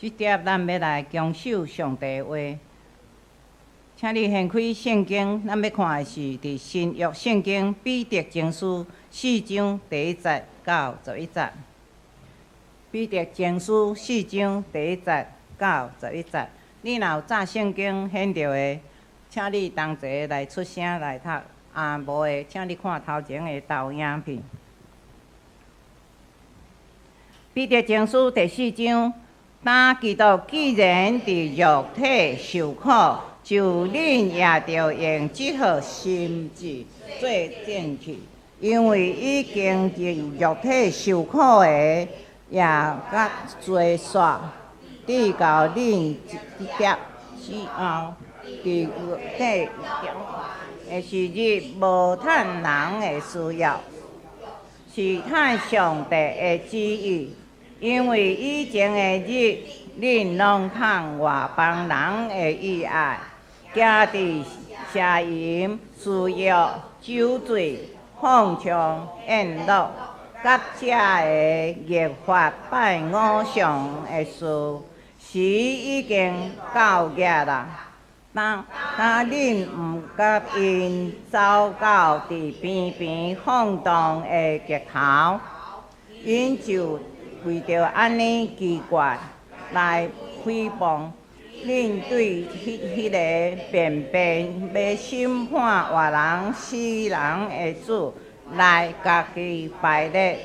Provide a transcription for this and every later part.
這碟咱欲來恭守上帝的話，請你掀開聖經，咱欲看的是佇新約聖經彼得前書四章第一節到十一節。彼得前書四章第一節到十一節，你若有紮聖經掀著的，請你同齊來出聲來讀；啊，無的，請你看頭前的投影片。彼得前書第四章。當基督既然佇肉體受苦，就恁也著用這號心志做戰去，因為已經佇肉體受苦的，也決罪煞，直到恁這碟之後，佇肉體的時日，無趁人的需要，是趁上帝的旨意。因為以前的日，恁攏趁外邦人的意愛，行佇邪淫、私欲、酒醉、放暢、宴樂，佮這个逆法拜偶像的事，時已經夠額啦。當當恁毋佮𪜶走到佇邊邊放蕩的街頭，𪜶就為著按呢奇怪來誹謗恁，對彼个便變欲審判活人死人的主來家己排列，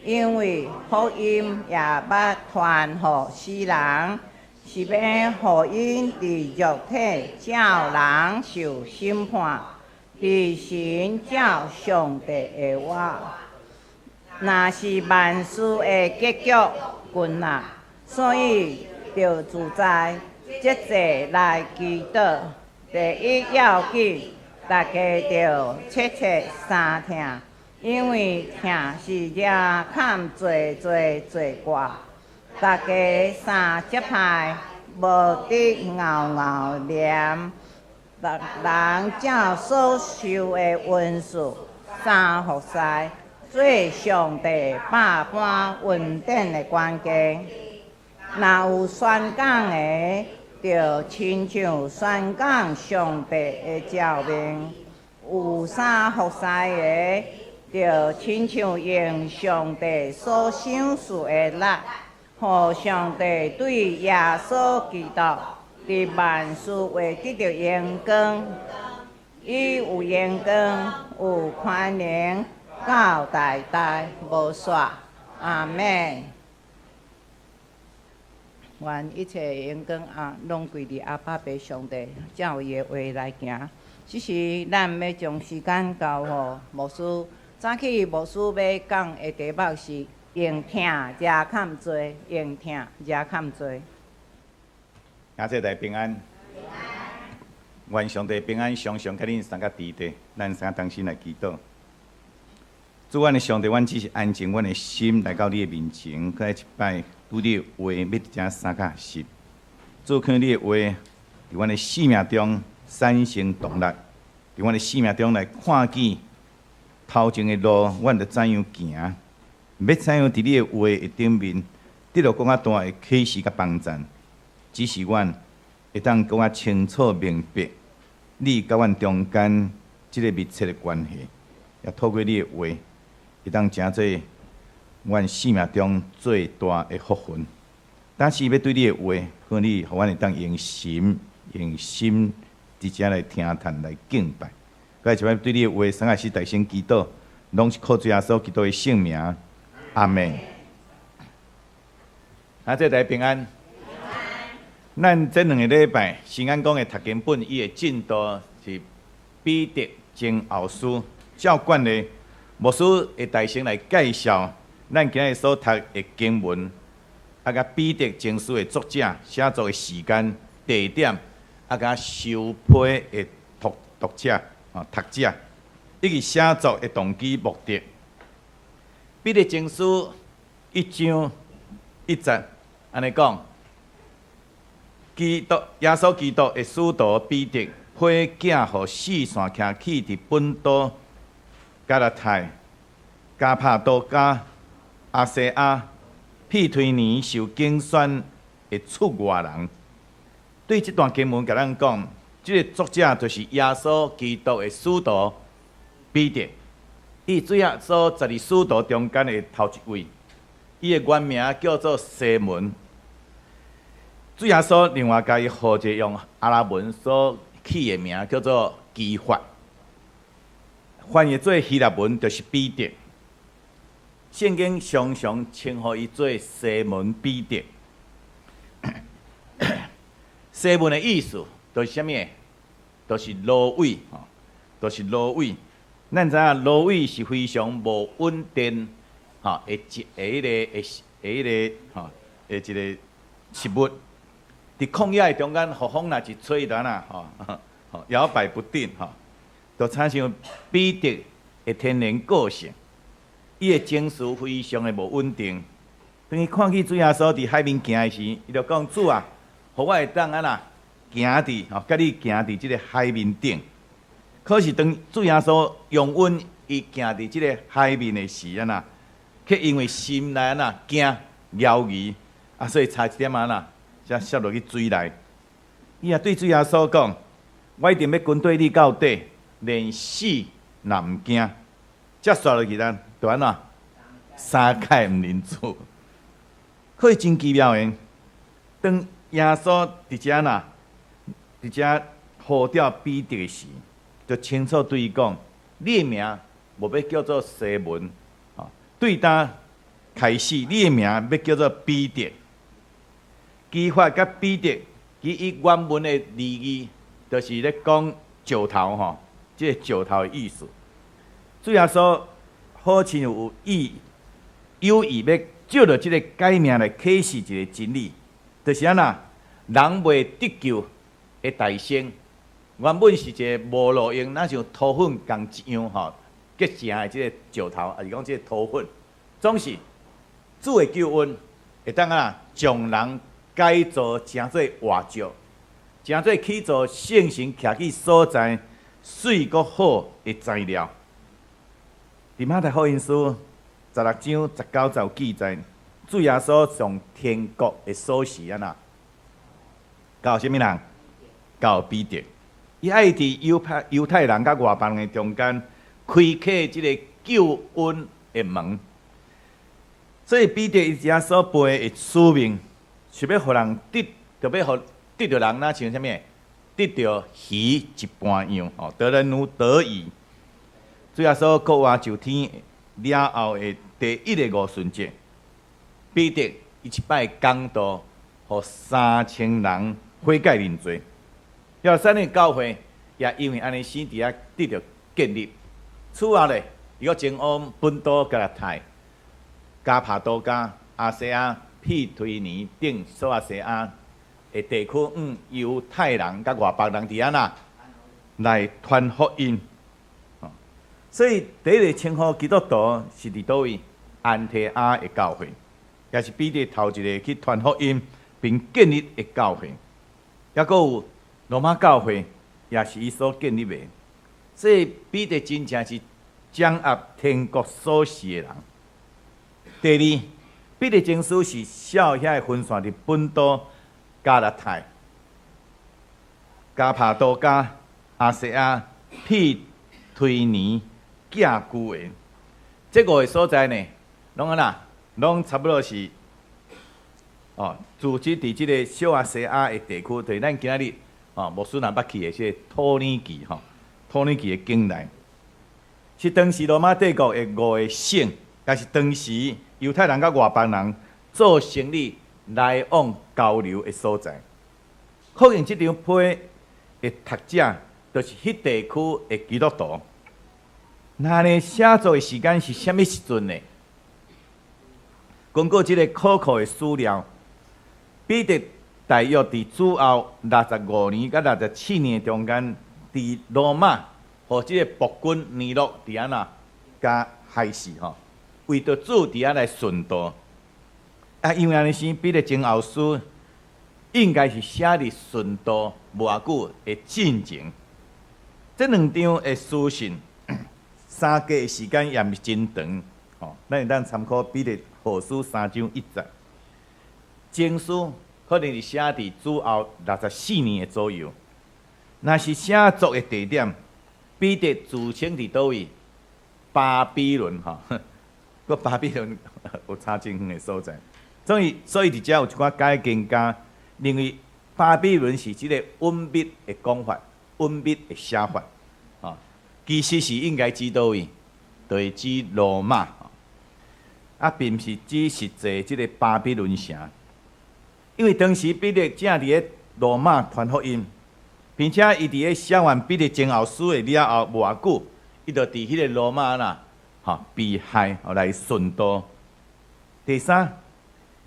因為福音也捌傳予死人，是欲予𪜶佇肉體照人受審判，佇神照上帝會活。若是萬事的結局近啦，所以著自在節制來祈禱。第一要緊，大家著切切相疼，因為疼是遮蓋濟濟罪過。大家三節派，無得敖敖念，逐人照所受的恩賜三服侍，做上帝百般恩典的管家。若有宣講的，著親像宣講上帝的召命；有啥服侍的，著親像用上帝所賞賜的力，予上帝對耶穌基督佇萬事會得著榮光。伊有榮光，有權能，到代代無煞。阿們。願一切榮光啊，攏歸佇阿爸父上帝，照伊的話來行。只是咱欲將時間交予牧師。早起牧師欲講的題目是用疼遮蓋罪，用疼遮蓋罪。兄弟大家平安。願上帝平安，常常佮恁三个佇佇，咱三個同心來祈禱。主，阮的上帝，阮只是安靜阮的心來到你的面前，閣來一擺對你的話欲佇遮相佮學習。主，願你的話佇阮的生命中產生動力，佇阮的生命中來看見頭前的路，阮著知影行，欲怎樣佇你的話的頂面得著更較大的啟示佮幫贊，指示阮會當更較清楚明白你佮阮中間這个密切的關係，也透過你的話，會當成做阮生命中最大的福分。但是欲對你的話，願你予阮會當用心、用心佇遮來聽談、來敬拜。閣一擺對你的話，三個是大聲祈禱，攏是靠主耶穌基督的聖名。阿們。啊，這大家平安。咱這兩个禮拜，新安講的讀經本，伊的進度是彼得前後書。照慣例，牧師會大聲來介紹咱今日所讀的經文，啊，佮彼得前書的作者、寫作的時間、地點，啊，佮收批的讀讀者、啊讀者，以及寫作的動機目的。彼得前書一章一節，按呢講：基督耶穌基督的使徒彼得，批寄予四散徛起佇本都、加拉太、加帕多加、亞細亞、庇推尼受揀選的出外人。對這段經文共咱講，這个作者就是耶穌基督的使徒彼得，伊主耶穌十二使徒中間的頭一位，伊的原名叫做西門。主耶穌另外共伊號一个用阿拉文所起的名叫做基法，翻譯做希臘文就是彼得。聖經常常稱呼伊做西門彼得。西門的意思就是啥物？就是蘆葦，吼，就是蘆葦。咱知影蘆葦是非常無穩定，吼，的一的彼个的的彼个吼的一个植物。佇曠野的中間，予風若一吹，就按怎吼，吼搖擺不定，吼，就親像彼得的天然個性，伊的情緒非常的無穩定。當伊看見主耶穌佇海面行的時，伊就講：主啊，予我會當按怎行佇吼，佮你行佇這个海面頂。可是當主耶穌容允伊行佇這个海面的時，按怎，卻因為心內按怎驚猶疑，啊，所以差一點按怎，才摔落去水內。伊也對主耶穌講：我一定欲跟綴你到底，連死若毋驚。才紲落去咱，就按怎三擺毋認主。可是真奇妙的，當耶穌佇遮呐，佇遮呼召彼得的時，就清楚對伊講：你的名無欲叫做西門，對今開始，你的名欲叫做彼得。基法佮彼得，其伊原文的字義，就是咧講石頭吼，這个石頭的意思。主耶穌好親像有意有意欲藉著這个改名來啟示一个真理，就是按怎人袂得救的代先，原本是一个無路用，若像塗粉仝一樣吼結成的這个石頭，抑是講這个塗粉，總是主的救恩會當按怎將人改造成做活石，成做起造聖神徛起所在媠閣好的材料。佇馬太福音書16章19節有記載，主耶穌將天國的鎖匙按怎交啥物人？交彼得。伊愛佇猶太人佮外邦人的中間開啟這个救恩的門。所以彼得伊遮所背的使命，是欲予人得，著欲予得著人，若像啥物？得著魚一般樣，吼，得人如得魚。主耶穌復活就天了後的第一个五旬節，彼得伊一擺講道，予3000人悔改認罪。耶路撒冷教會也因為按呢生佇遐得著建立。此外咧，伊閣前往本都、加拉太、加帕多家、亞細亞、庇推尼等小亞細亞的地區，猶太人佮外邦人佇遐呐來傳福音。所以第一个稱呼基督徒是佇佗位？安提阿的教會，也是彼得頭一个去傳福音並建立的教會。抑閣有羅馬教會，也是伊所建立的。所以彼得真正是掌握天國鎖匙的人。第二，彼得前書是寫予遐个分散佇本都、加拉太、加帕多家、亞細亞、庇推尼寄居的。這五个所在呢，攏按怎？攏差不多是哦，組織佇這个小亞細亞的地區，就是咱今仔日哦，牧師若捌去的這个土耳其吼，土耳其的境內，是當時羅馬帝國的五个省，也是當時猶太人佮外邦人做生意來往交流的所在。可見這張批的讀者，就是彼地區的基督徒。那呢寫作的時間是啥物時陣呢？根據這个可靠的史料，彼得大約佇主後65年佮67年中間，佇羅馬，予這个暴君尼祿佇按怎共害死吼，為著主佇遐來殉道。啊，因為按呢生彼得前後書應該是寫佇殉道無偌久的進前。這兩張的書信相隔的時間也毋是真長，吼，咱會當參考彼得後書3章1節。前書可可能是寫佇主後64年的左右。若是寫作的地點，彼得自稱佇佗位？巴比倫吼，閣巴比倫有差真遠的所在。所以佇遮有一寡解經家認為巴比倫是這个隱祕的講法，隱祕的寫法，吼，其實是應該指佗位？就是指羅馬，啊，並毋是指實際這个巴比倫城。因為當時彼得正佇咧羅馬傳福音，並且伊佇咧寫完彼得前後書的了後無偌久，伊就佇彼个羅馬啦，吼被害來殉道。第三，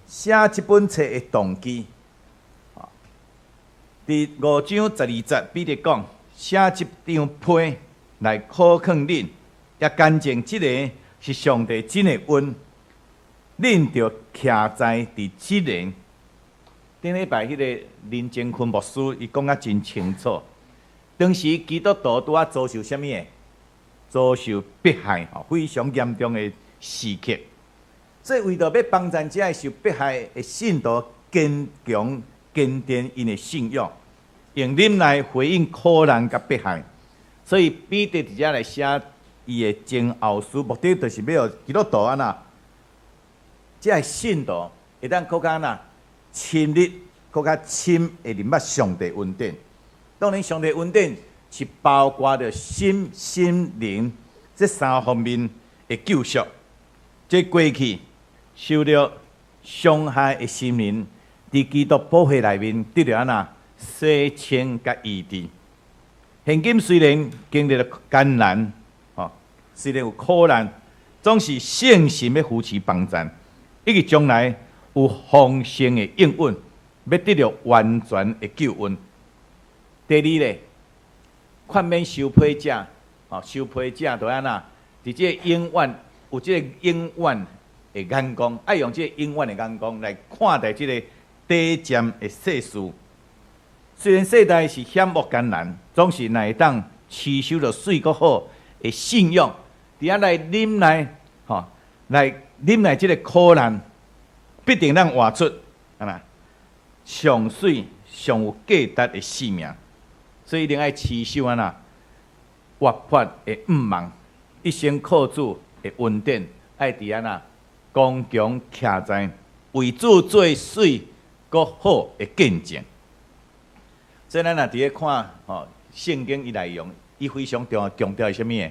寫這本冊的動機，佇5章12節，彼得講寫這張批來苦勸恁，也見證這个是上帝真的恩，恁著徛在佇這个。頂禮拜彼个林正坤牧師，伊講甲真清楚。當時基督徒拄仔遭受啥物的？遭受迫害，吼，非常嚴重的時刻。所以為著欲幫贊這个受迫害的信徒堅強堅定𪜶的信仰，用忍耐回應苦難佮迫害。所以彼得佇遮來寫伊的前後書，目的就是欲予基督徒按怎，這个信徒會當閣較按怎深入、閣較深會認捌上帝恩典。當然，上帝恩典是包括著身、心、靈這三方面的救贖。這過去受著傷害的心靈，佇基督寶血內面得著按怎洗清佮醫治。現今雖然經歷著艱難，吼，雖然有苦難，總是聖神欲扶持幫贊，以及將來有豐盛的應允，欲得著完全的救恩。第二咧，勸勉受批者，吼，受批者著按怎？佇這个永遠有這个永遠的眼光，愛用這个永遠的眼光來看待這個短暫的世事。雖然世代是險惡艱難，總是若會當持守著媠閣好的信仰，佇遐來忍耐，吼，來忍耐這個苦難，必定當活出按怎上媠上有價值的生命。所以一定愛持守按怎活潑的向望，一生靠主的恩典，愛佇按怎剛強徛在為主做媠閣好的見證。所以咱若佇咧看吼聖經伊內容，伊非常重要強調是啥物的？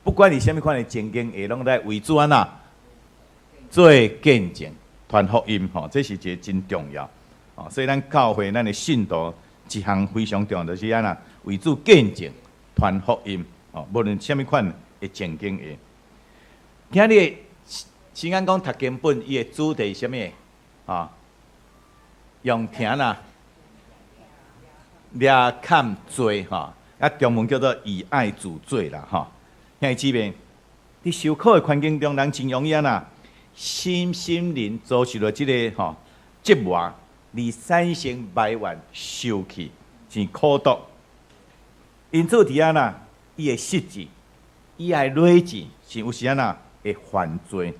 不管是啥物款的情境，會攏來為主按怎做見證、傳福音吼，這是一个真重要。哦，所以咱教會咱的信徒一項非常重要，就是按怎為主見證、傳福音。哦，無論啥物款的情境下，今日新眼講讀經本，伊的主題是啥物？啊，用疼啦，掠砍罪吼，啊，中文叫做以愛主罪啦，吼。兄弟姊妹，佇受苦的環境中，人真容易按怎身心靈遭受著這个吼折磨，而產生埋怨、受氣、是苦毒。因此佇按怎，伊會失志，伊會累志，是有時按怎會犯罪。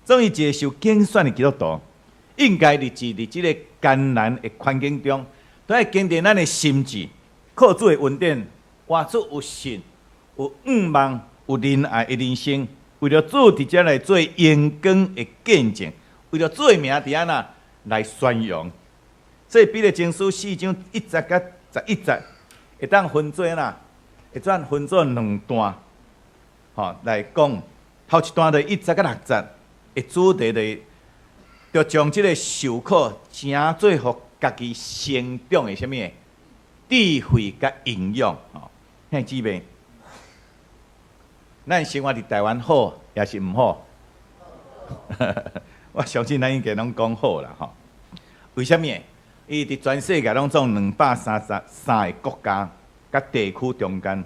作為一个受揀選的基督徒，應該日子佇這个艱難的環境中，都愛堅定咱的心志，靠主的恩典，活出有信、有向望、有仁愛的人生。為著主佇遮來做榮光的見證，為著主的名佇按怎來宣揚。所以彼得前書4章1節佮11節，會當分做按怎？會當分做兩段，吼來講。頭一段就1節佮6節的主題就，就將這个受苦成做予家己成長的啥物智慧佮營養。吼，兄弟姊妹，咱生活佇台灣好，抑是毋好？我相信咱應該攏講好啦，吼。為啥物？伊佇全世界攏總233個國家佮地區中間，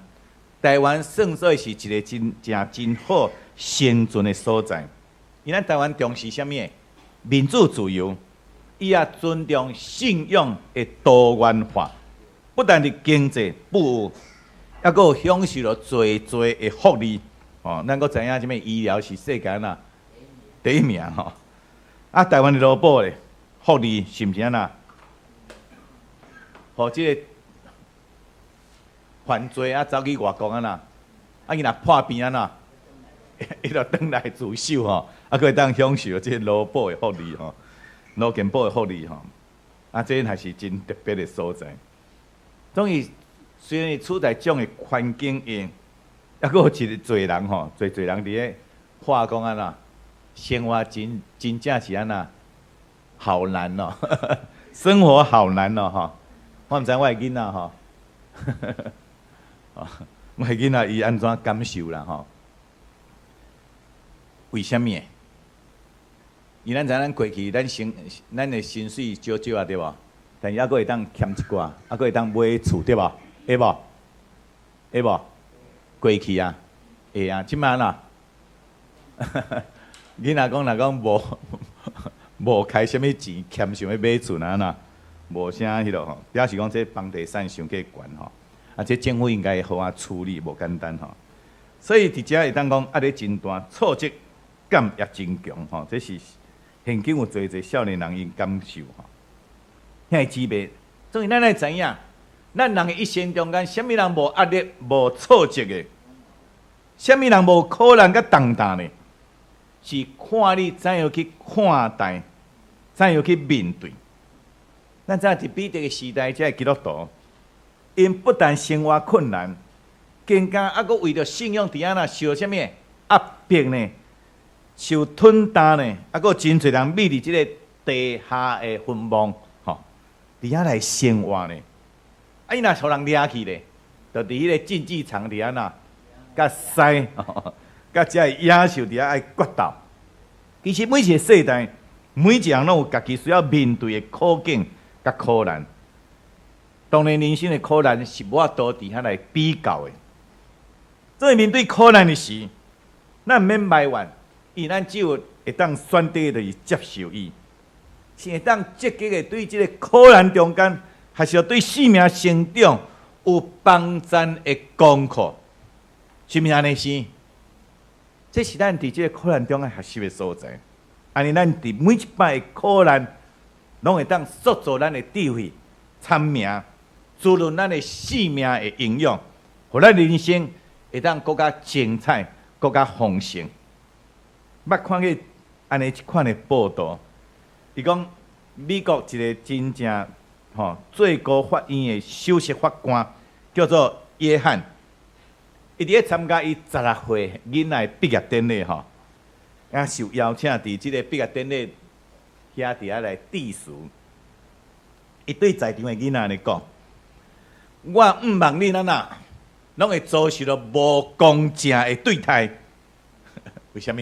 台灣算做是一个真正真好生存的所在。因咱台灣重視啥物？民主自由，伊也尊重信仰的多元化，不但佇經濟富裕，抑閣有享受著濟濟的福利。哦，咱閣知影啥物醫療是世界按怎第一名吼。啊，台灣的勞保咧，福利是毋是按怎？予這个犯罪啊走去外國啊啦，啊伊若破病啊啦，伊就轉來自首吼，啊，閣會當享受這個勞保的福利吼，勞健保的福利吼，啊，這還是真特別的所在。總之，雖然伊處在這種的環境下，猶閣有一個濟人吼，濟濟人佇咧話講按怎，生活真真正是按怎，好難哦，生活好難哦，吼。我毋知我的囡仔吼，我的囡仔伊按怎感受啦吼？為啥物？因咱知咱過去，咱的薪水少少啊，對無？但是猶閣會當儉一寡，猶閣會當買厝，對無？會無？會無？過去啊，會啊，這擺啦，囡仔講若講無無開啥物錢，儉想欲買厝哪啦？無啥彼落吼，表示講這房地產傷過懸吼，啊，這政府應該好好處理，無簡單吼。所以佇遮會當講壓力真大，挫折感也真強吼。這是現今有濟濟少年人𪜶感受吼。兄弟姊妹，所以咱愛知影，咱人的一生中間，啥物人無壓力、無挫折的？啥物人無苦難佮重擔呢？是看你怎樣去看待，怎樣去面對。咱知影佇彼得的時代，這个基督徒，𪜶不但生活困難，更加猶閣為著信仰佇遐若受啥物壓迫呢？受吞擔呢？猶閣真濟人覕佇這个地下的墳墓，吼，佇遐來生活呢。啊，伊若予人掠去咧，就佇彼个競技場佇遐若，佮獅，佮這个野獸佇遐愛決鬥。其實每一個世代，每一個人攏有家己需要面對的苦境佮苦難。當然，人生的苦難是無法度佇遐來比較的。所以面對苦難的時，咱毋免埋怨，因為咱只有會當選擇就是接受伊，是會當積極的對這個苦難中間，還是對生命成長有幫贊的功課，是毋是按呢是？這是咱佇這個苦難中間學習的所在。按呢，咱佇每一擺的苦難，攏會當塑造咱的智慧、聰明，滋潤咱的生命的營養，予咱人生會當閣較精彩、閣較豐盛。捌看過按呢一款的報道，伊講美國一個真正吼最高法院的首席法官叫做約翰，伊佇咧參加伊16歲囡仔的畢業典禮吼，啊受邀請佇這個畢業典禮遐佇遐來致辭。伊對在場的囡仔按呢講：我毋望恁按怎，攏會遭受著無公正的對待。為啥物？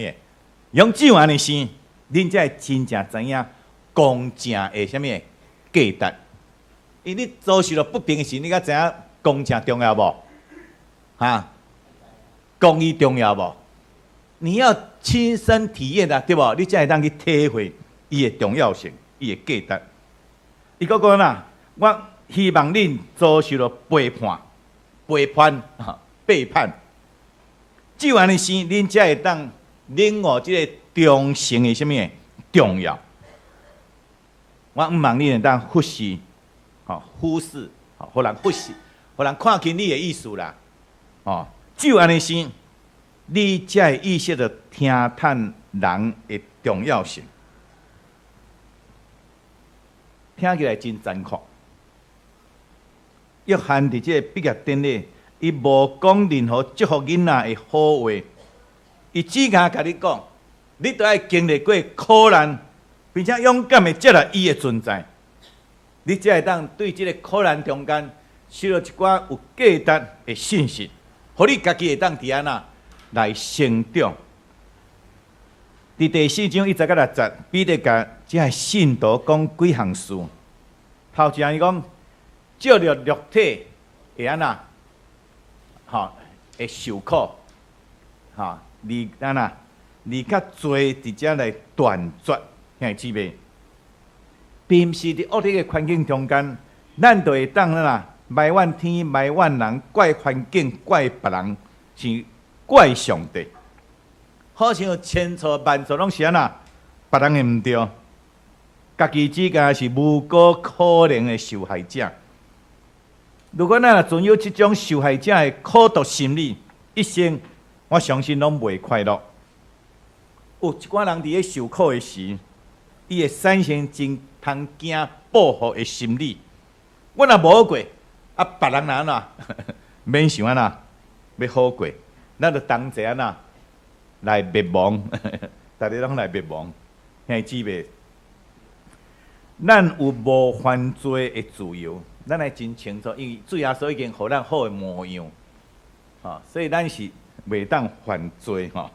用只有按呢生，恁才會真正知影公正的啥物價值。因為你遭受著不平的時，你敢知影公正重要無？哈？公義重要無？你要親身體驗啊，對無？你才會當去體會伊的重要性，伊的價值。伊閣講啦，我希望恁遭受著背叛、背叛、背叛，只有按呢生，恁才會當領悟這个忠誠的啥物重要。我毋望恁會當忽視，吼忽視，吼，予人忽視，予人看輕你的意思啦，吼，只有按呢生，你才會意識著聽趁人的重要性。聽起來真殘酷。約翰佇這個畢業典禮，伊無講任何祝福囡仔的好話，伊只敢共你講，你都愛經歷過苦難，並且勇敢的接納伊的存在，你才會當對這个苦難中間收著一寡有價值的信息，予你家己會當佇按怎來成長。佇第四章一節佮六節，彼得共這个信徒講幾項事。頭一項伊講，藉著肉體會按怎，吼會受苦，吼而按怎，而較濟佇遮來斷絕，兄弟姊妹，並毋是佇惡劣的環境中間，咱就會當按怎埋怨天、埋怨人、怪環境、怪別人，是怪上帝。好像千錯萬錯攏是按怎，別人的毋對，家己只敢是無辜可憐的受害者。如果咱若存有這種受害者的苦毒心理，一生我相信攏袂快樂。有一寡人佇咧受苦的時，伊會產生真通驚報復的心理。我若無好過，啊，別人若按怎，免想按怎，欲好過，咱就同齊按怎來滅亡，逐家攏來滅亡，兄弟姊妹，咱有無犯罪的自由，咱愛真清楚，因為主耶穌已經予咱好的模樣，吼，所以咱是袂當犯罪吼，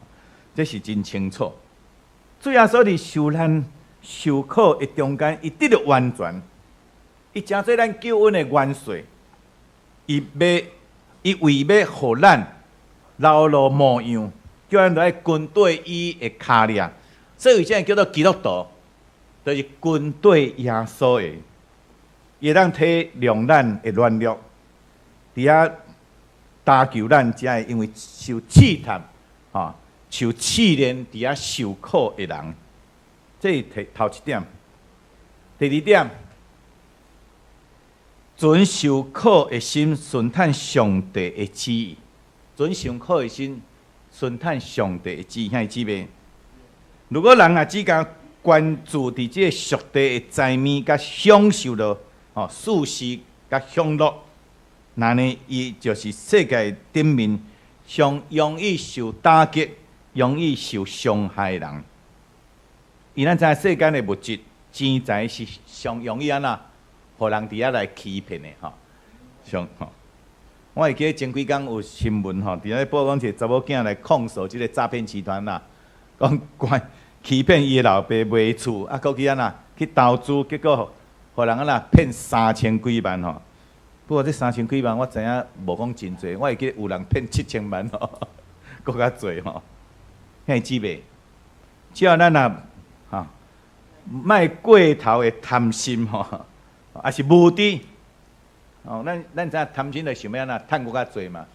這是真清楚。主耶穌佇受難受苦的中間，伊得著完全，伊成做咱救恩的元帥，伊為欲予咱流露模樣，叫咱來跟綴伊的跤跡，所以為啥叫做基督徒？就是跟綴耶穌的，伊會當體諒咱的軟弱，佇遐搭救咱，遮的因為受試探、吼受試煉，佇遐受苦的人。這是頭一點。第二點，存受苦的心，順趁上帝的旨意。存受苦的心，順趁上帝的旨意，兄弟姊妹。如果人啊只共關注佇這个屬地的財物佮享受著吼舒適佮享樂，那呢伊就是世界頂面上容易受打擊、容易受傷害的人。因為咱知影世間的物質、錢財是上容易按怎，予人佇遐來欺騙的吼。上吼，我會記得前幾工有新聞吼，佇咧報講一個查某囝來控訴這个詐騙集團啦，講關欺騙伊的老爸賣厝，啊，閣去按怎去投資，結果予人按怎騙三千幾萬吼。不過這三千幾萬我知影無講真濟，我會記得有人騙7000萬吼，閣較濟吼。兄弟姊妹，只要咱若吼，莫過頭的貪心吼，抑是無知，哦，咱知影貪心就想欲按怎趁閣較濟嘛，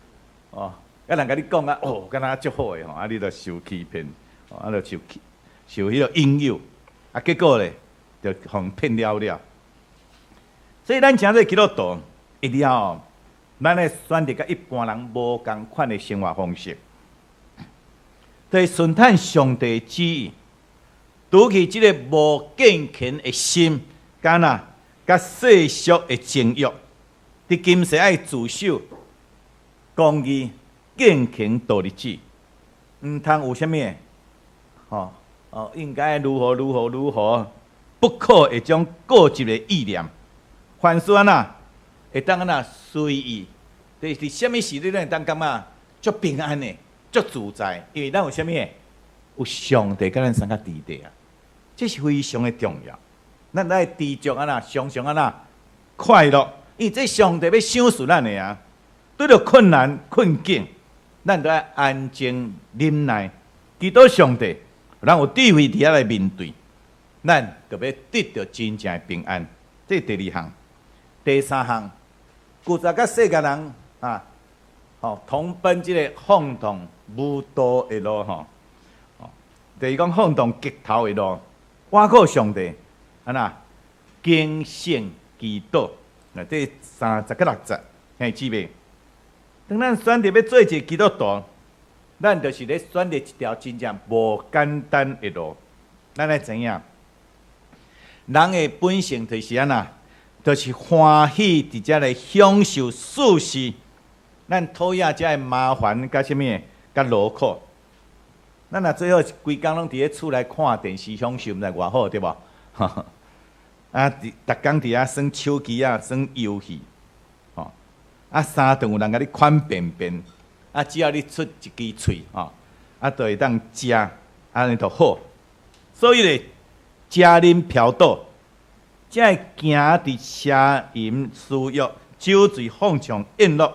哦，啊人共你講啊，哦，敢若足好的吼，啊你就受欺騙，啊就受彼个引誘，啊結果咧就予人騙了了。所以咱成做基督徒，一定要咱愛選擇佮一般人無仝款的生活方式，就是順趁上帝旨意，除去這个無敬虔的心，佮哪佮世俗的情欲，佇今世愛自守公義、敬虔、度日子，毋通有啥物，吼哦，應該如何如何如何，不可的這種固執的意念。凡事按怎會當按怎隨意，就是佇啥物事你攏會當感覺足平安的、足自在，因為咱有啥物？有上帝佮咱相佮佇底啊，這是非常的重要。咱愛知足按怎，常常按怎快樂，因為這上帝欲賞賜咱的啊。拄著困難困境，咱都愛安靜忍耐，祈禱上帝，咱有智慧佇遐來面對，咱就欲得著真正的平安。這是第二項。第三項，拒絕佮世界人啊，吼同奔這个放蕩無度的路吼，就是講放蕩激頭的路，倚靠上帝，按怎警醒祈禱，那這30佮6節，兄弟姊妹，當咱選擇欲做一个基督徒，咱就是咧選擇一條真正無簡單的路。咱愛知影，人的本性就是按怎？就是歡喜佇遮來享受舒適，咱討厭遮的麻煩佮啥物佮勞苦。咱若最好規工攏佇咧厝內看電視享受，毋知偌好對無？啊，佇逐工佇遐耍手機啊，耍遊戲，吼啊三頓有人共你款便便，啊只要你出一支喙，吼啊就會當食，按呢就好。所以咧，食啉嫖賭。才會行佇邪淫私欲、酒醉放暢宴樂，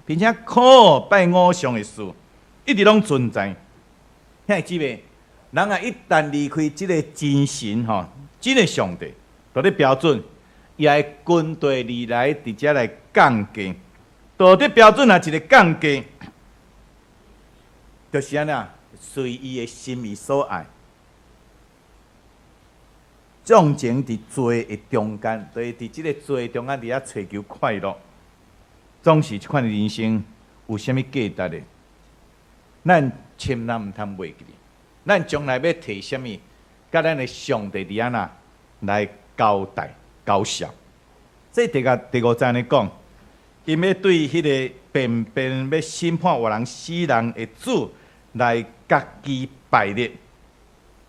並且可惡拜偶像的事，一直攏存在。兄弟姊妹，人啊一旦離開這个真神吼，真的上帝，道德標準，伊會跟綴而來佇遮來降低。道德標準若一个降低，就是按怎隨伊的心意所愛。縱情佇罪的中間，就是佇這个罪中間佇遐揣求快樂。總是這款的人生有啥物價值的？咱千萬毋通袂記，咱將來欲提啥物，佮咱的上帝佇按怎來交代交涉。這第個第五節呢講，𪜶欲對彼个變變欲審判活人死人的主來家己敗立。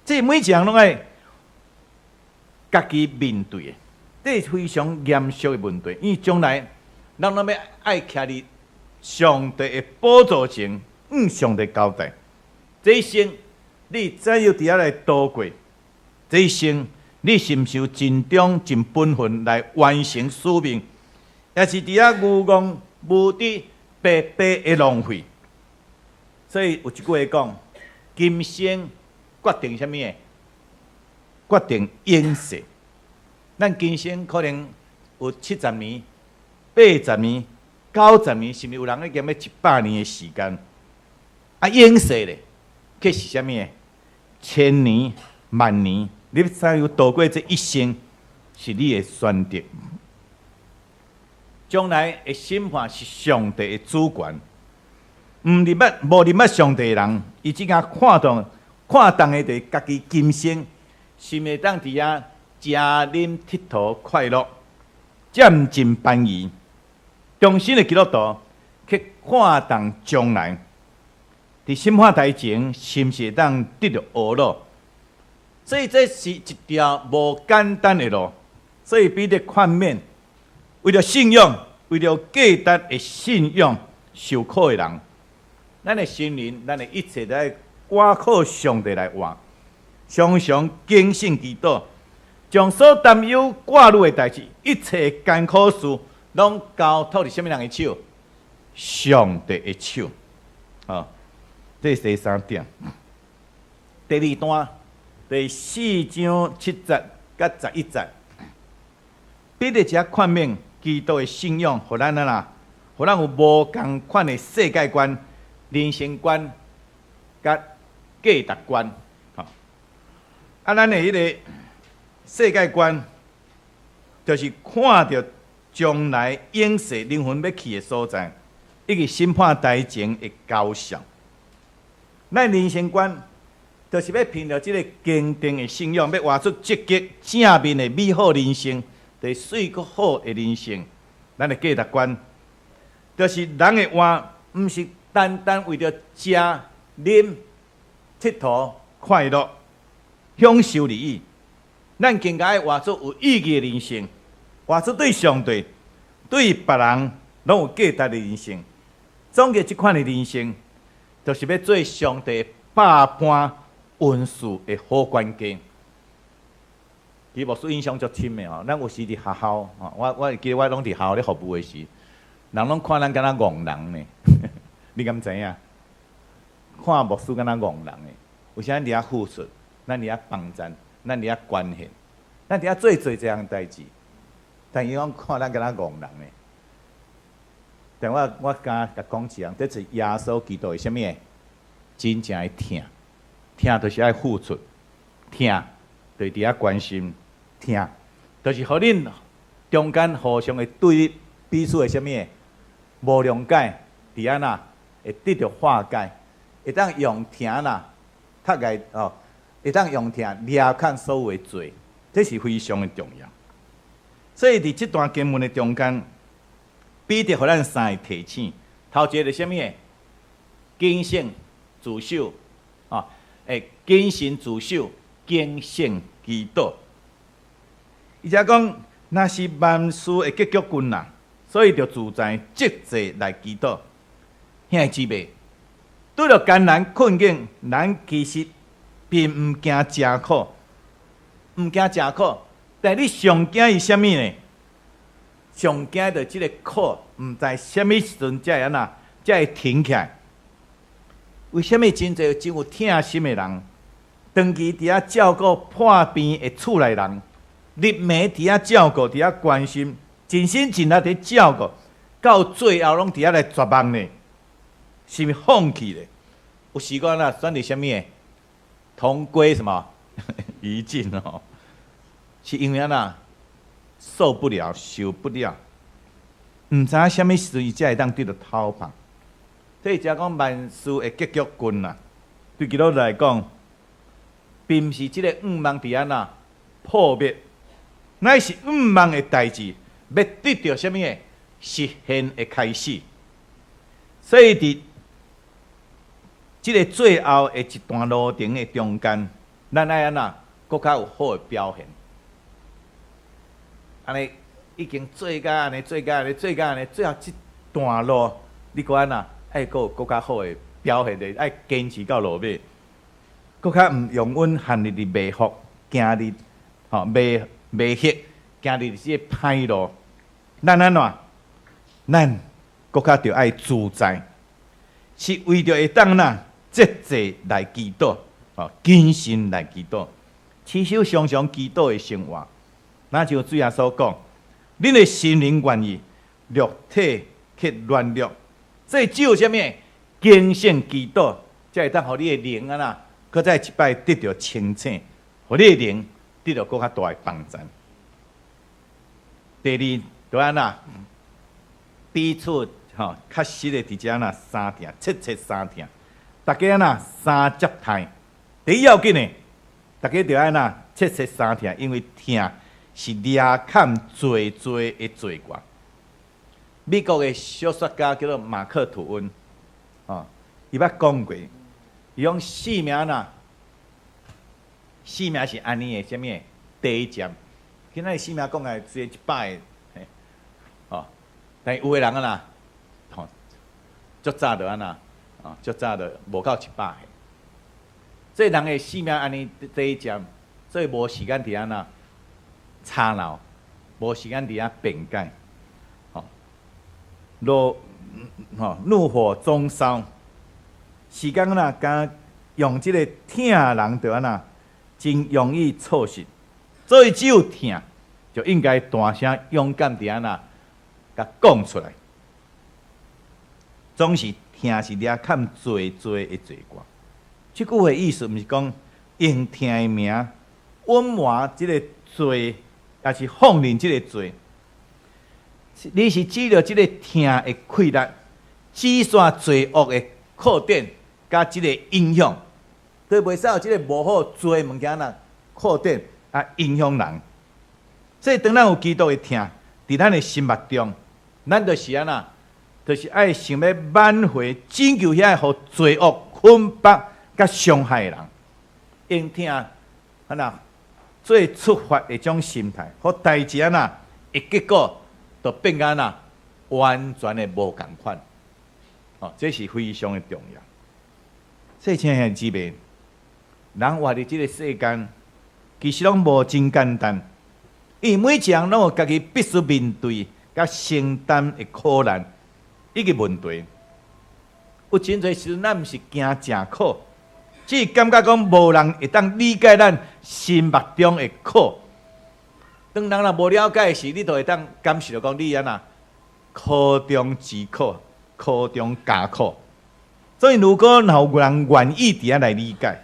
這每一人攏愛家己面對的，這是非常嚴肅的問題。因為將來咱攏欲愛徛佇上帝的寶座前，向上帝交代。這一生你怎樣佇遐來度過？這一生你是毋是有盡忠盡本分來完成使命？抑是佇遐愚戇無知白白的浪費？所以有一句話講：今生決定啥物的？決定永世。咱今生可能有70年、80年、90年，甚至有人已經欲100年的時間。啊，永世咧，卻是啥物的？千年、萬年，你怎樣度過這一生，是你的選擇。將來的審判是上帝的主權，毋認捌、無認捌上帝的人，伊只敢看重、看重的就是家己今生，是毋會當佇遐食啉𨑨迌快樂，佔盡便宜。忠心的基督徒去看重將來，佇審判台前，是毋是會當得著呵咾？所以這是一條無簡單的路。所以彼得勸勉，為著信仰，為著價值的信仰受苦的人，咱的心靈，咱的一切都愛倚靠上帝來活，常常警醒祈禱，將所擔憂掛慮的代誌，一切艱苦事，攏交託佇啥物人的手？上帝的手。好，這是第三點。第二段，第四章七節佮11節，彼得這勸勉基督的信仰，予咱啊，予咱有無仝款的世界觀、人生觀、佮價值觀。吼，啊，咱的彼个世界觀，就是看著將來永世靈魂欲去的所在，以及審判台前的交涉。咱人生觀，就是欲憑著這个堅定的信仰，欲活出積極正面的美好人生，就是媠閣好的人生。咱的價值觀，就是人會活，毋是單單為著食、啉、𨑨迌、快樂、享受而已。咱更加愛活出有意義的人生，活出對上帝、對別人攏有價值的人生。總結這款的人生，就是欲做上帝百般恩賜的好管家。其實牧師印象足深的吼，咱有時佇學校，吼，我會記得我攏佇學校咧服務的時，人攏看咱敢若戇人呢，你敢知影？看牧師敢若戇人的，有時咱佇遐付出，咱佇遐幫贊，咱佇遐關心，咱佇遐做做這項代誌，但伊攏看咱敢若戇人呢。但我我敢共講一項，這是耶穌基督的啥物的？真正的疼，疼就是愛付出，疼就是佇遐關心，疼就是予恁中間互相的對立，彼此的啥物的無諒解，佇按怎會得著化解，會當用疼啦，踢來哦，會當用疼掠開所有的罪，這是非常的重要。所以佇這段經文的中間，彼得予咱三个提醒，頭一个是啥物的？警醒自守，啊，會謹慎自守，警醒祈禱。伊才講，若是萬事的結局近啦，所以著自在節制來祈禱。兄弟姊妹，拄著艱難困境，咱其實並毋驚食苦，毋驚食苦，但你上驚伊啥物呢？上驚著這个苦，毋知啥物時陣才會按怎，才會停起來。為啥物真濟真有疼心的人，長期佇遐照顧破病的厝內人，日暝佇遐照顧，佇遐關心，盡心盡力佇照顧，到最後攏佇遐來絕望呢？是毋是放棄咧？有時講啦，選擇啥物的？同歸什麼？於盡哦，是因為按怎？受不了，受不了。毋知影啥物時陣伊才會當得著透放。所以才講萬事的結局近啊，對基督徒來講，並毋是這個願望佇按怎破滅，乃是願望的代誌，欲得著啥物的實現的開始。所以佇這个最後的一段路程的中間，咱愛按怎閣較有好的表現。按呢已經做甲按呢，做甲按呢，做甲按呢，最後這段路，你閣按怎愛閣有閣較好的表現的，愛堅持到落尾，閣較毋容阮陷入佇迷惑，行入吼迷迷惑，行入這个歹路。咱按怎？咱閣較著愛自在，是為著會當哪節制來祈禱，吼謹慎來祈禱，持守常常祈禱的生活。若像主耶穌講，恁的心靈願意，肉體卻軟弱。所以只有啥物？警醒祈禱，才會當予你的靈按怎，閣再一擺得著清醒，予你的靈得著閣較大的幫助。第二，就按怎彼此吼確實的佇遮若相疼，切切相疼，大家按怎相接待。第一要緊的，大家著愛怎切切相疼，因為疼是掠砍罪罪的罪過。美國的小說家叫做馬克吐溫，哦，伊捌講過，伊講性命若，性命是按呢的，啥物的？低賤。今仔日性命講來雖然100个，哦，但有的人按怎，吼，足早就按怎，哦，足早就無夠100歲。這人的性命按呢低賤，所以無時間佇按怎吵鬧，無時間佇遐辯解，吼，怒，吼，怒火中燒，時間若敢用這个疼人就按怎，真容易錯失。所以只有疼，就應該大聲勇敢佇按怎，共講出來。總是疼是掠砍罪罪的罪過。這句話意思毋是講用疼的名隱瞞這个罪，抑是放任這个罪。你是指著這个疼的氣力，止煞罪惡的擴展，佮這个影響，佇袂使予這个無好罪物件若擴展啊影響人。所以當咱有基督的疼，佇咱的心目中，咱就是按怎，就是愛想欲挽回、拯救遐个予罪惡捆綁佮傷害的人，用疼按怎做出發的這種心態，予代誌按怎，會結果就變甲按怎完全的無仝款。哦，這是非常的重要。所以，親愛的姊妹，人活佇這个世間，其實攏無真簡單，因為每一個人攏有家己必須面對佮承擔的苦難以及問題。有真濟時陣，咱毋是驚食苦，只是感覺講無人會當理解咱心目中的苦。當人若無了解時，你就會當感受著講你按怎苦中之苦，苦中加苦。所以，如果若有人願意佇遐來理解，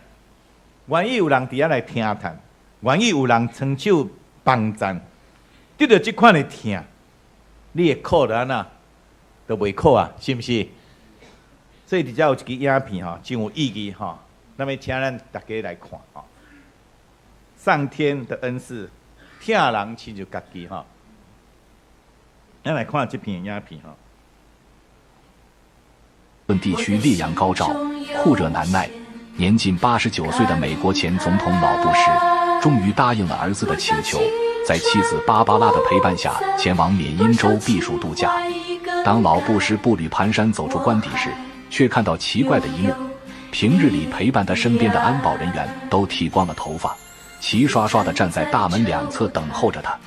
願意有人佇遐來聽嘆，願意有人伸手幫贊，得著這款的疼，你的苦就按怎，就袂苦啊，是毋是？所以佇遮有一支影片吼，真有意義吼。那麼請咱大家來看吼。上天的恩賜，疼人親像家己吼。咱來看這片影片吼。地區烈陽高照，酷熱難耐。年近89歲的美國前總統老布什，終於答應了兒子的請求，在妻子芭芭拉的陪伴下，前往緬因州避暑度假。當老布什步履蹣跚走出官邸時，卻看到奇怪的一幕：平日裡陪伴他身邊的安保人員都剃光了頭髮，齊刷刷地站在大門兩側等候着他。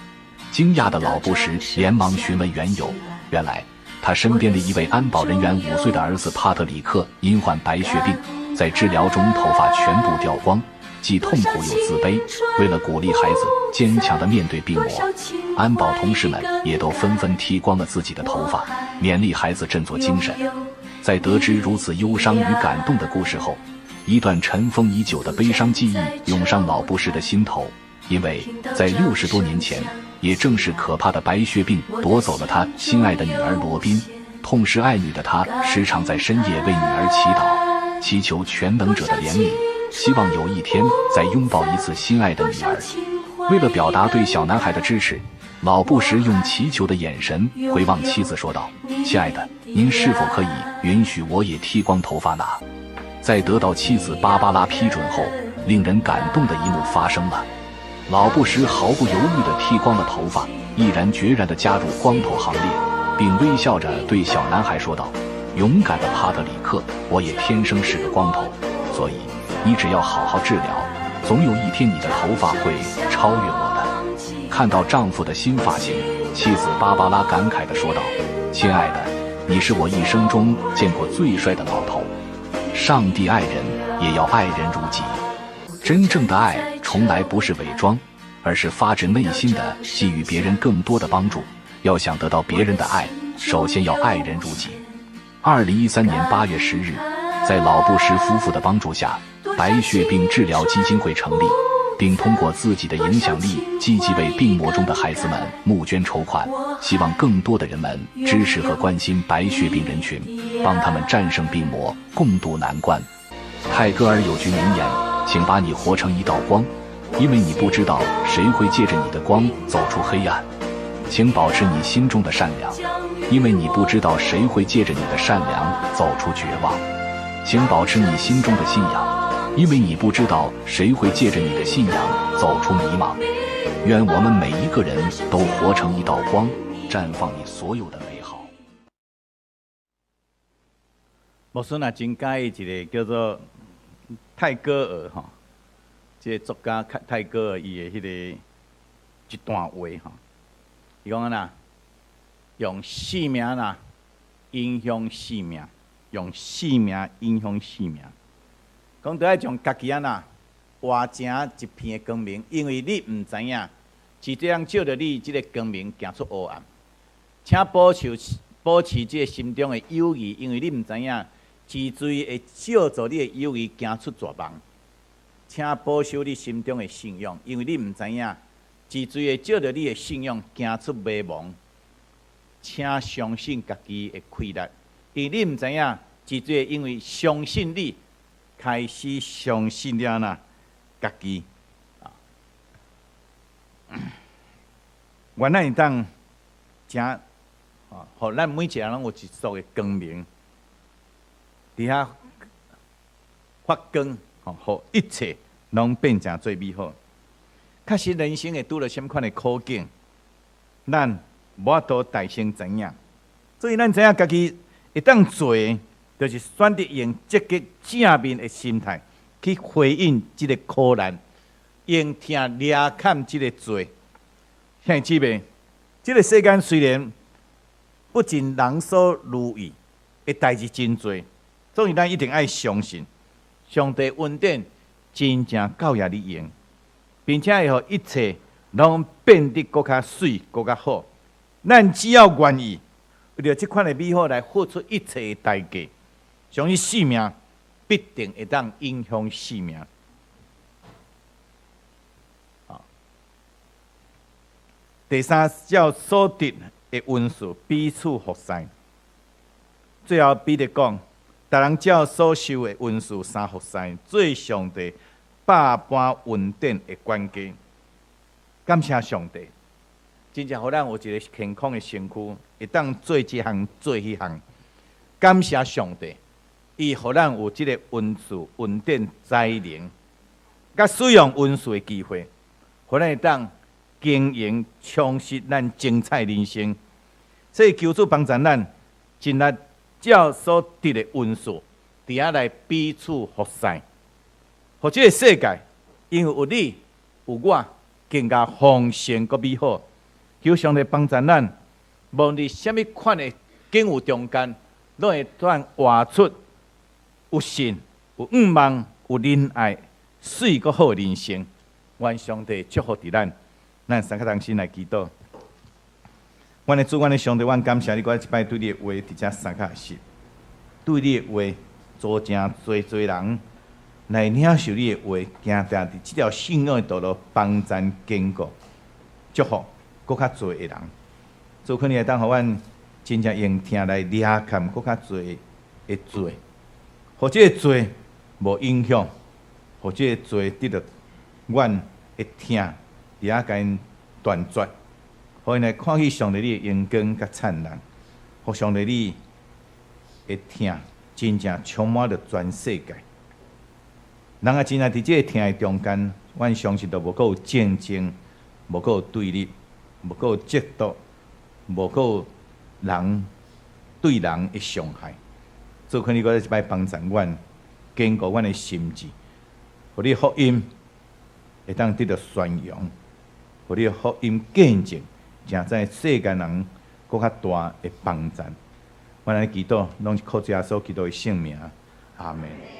驚訝的老布什連忙詢問緣由，原來他身邊的一位安保人員5歲的兒子帕特里克因患白血病，在治療中頭髮全部掉光，既痛苦又自卑。為了鼓勵孩子堅強地面對病魔，安保同事們也都紛紛剃光了自己的頭髮，勉勵孩子振作精神。在得知如此憂傷與感動的故事後，一段塵封已久的悲傷記憶湧上老布什的心頭，因為在60多年前，也正是可怕的白血病奪走了他心愛的女兒羅賓。痛失愛女的他，時常在深夜為女兒祈禱，祈求全能者的憐憫，希望有一天再擁抱一次心愛的女兒。為了表達對小男孩的支持，老布什用祈求的眼神回望妻子，說道：“親愛的，您是否可以允許我也剃光頭髮呢？”在得到妻子芭芭拉批准後，令人感動的一幕發生了。老布什毫不猶豫地剃光了頭髮，毅然決然地加入光頭行列，並微笑着對小男孩說道：“勇敢的帕特里克，我也天生是個光頭，所以你只要好好治療，總有一天你的頭髮會超越我的。”看到丈夫的新髮型，妻子芭芭拉感慨地說道：“親愛的，你是我一生中見過最帥的老頭。上帝愛人，也要愛人如己。真正的愛從來不是偽裝，而是發自內心的給予別人更多的幫助。要想得到別人的愛，首先要愛人如己。2013年8月10日，在老布什夫婦的幫助下，白血病治療基金會成立，並通過自己的影響力，積極為病魔中的孩子們募捐籌款，希望更多的人們支持和關心白血病人群，幫他們戰勝病魔，共度難關。泰戈爾有句名言：“請把你活成一道光，因為你不知道誰會借着你的光走出黑暗。請保持你心中的善良，因為你不知道誰會借着你的善良走出絕望。請保持你心中的信仰，因為你不知道誰會借着你的信仰走出迷茫。願我們每一個人都活成一道光，綻放你所有的美好。牧師若真佮意一個叫做泰戈爾吼，這個作家泰戈爾伊的彼個一段話吼，伊講按怎，用生命啦影響生命，用生命影響生命。講著愛將家己按怎活成一片的光明，因為你毋知影，是這樣照著你這個光明行出黑暗。請保持這個心中的友誼，因為你毋知影，是誰會照著你的友誼行出絕望。請保守你心中的信仰，因為你毋知影，是誰會照著你的信仰行出迷茫。請相信家己的氣力，因為你毋知影，是誰會因為相信你，開始相信了哪家己。啊，願咱會當誠啊，予咱每一個人攏有一束的光明，佇遐發光，吼，予一切攏變成做美好。確實，人生會拄著啥物款的苦境，咱無法度代先知影，所以咱知影家己會當做的，就是選擇用積極正面的心態去回應這个苦難，用疼掠砍這个罪。兄弟姊妹，這个世間雖然不盡人所如意的代誌真濟，所以咱一定愛相信上帝恩典真正夠予你用，並且會予一切攏變得閣較媠、閣較好。咱只要願意為著這款的美好來付出一切的代價，相信生命必定會當影響生命。啊，第三，照所得的恩賜彼此服侍。最後彼得講，逐人照所受的恩賜相服侍，做上帝百般恩典的管家。感謝上帝，真正予咱有一个健康的身軀，會當做這項做彼項。感謝上帝，伊予咱有這个恩賜、恩典、才能，佮使用恩賜的機會，予咱會當經營充實咱精彩人生。所以求主幫助咱，盡力照所得的恩賜，佇遐來彼此服侍，予這个世界，因為有你有我，更加豐盛閣美好。求上帝幫助咱，無論佇啥物款的境遇中間，攏會當活出有信、有向望、有仁愛、媠閣好的人生。願上帝祝福佇咱，咱三個同心來祈禱。阮的主，阮的上帝，阮感謝你，閣一擺對你的話佇遮相佮學習，對你的話，造成濟濟人來領受你的話，行佇這條信仰的道路，幫贊堅固，祝福，閣較濟的人。主可能會當予阮真正用疼來掠砍閣較濟的罪，予這个罪無影響，予這个罪得著阮的疼，佇遐共𪜶斷絕，予𪜶來看見上帝你的榮光佮燦爛，予上帝你的疼真正充滿著全世界。人啊，真正佇這个疼的中間，阮相信就無閣有戰爭，無閣有對立，無閣有嫉妒，無閣有人對人的傷害。主懇你閣再一擺幫助阮，堅固阮的心志，予你福音會當得著宣揚，予你福音見證，成在世間人閣較大的幫贊。阮按呢祈禱，攏是靠主耶穌基督的聖名，阿門。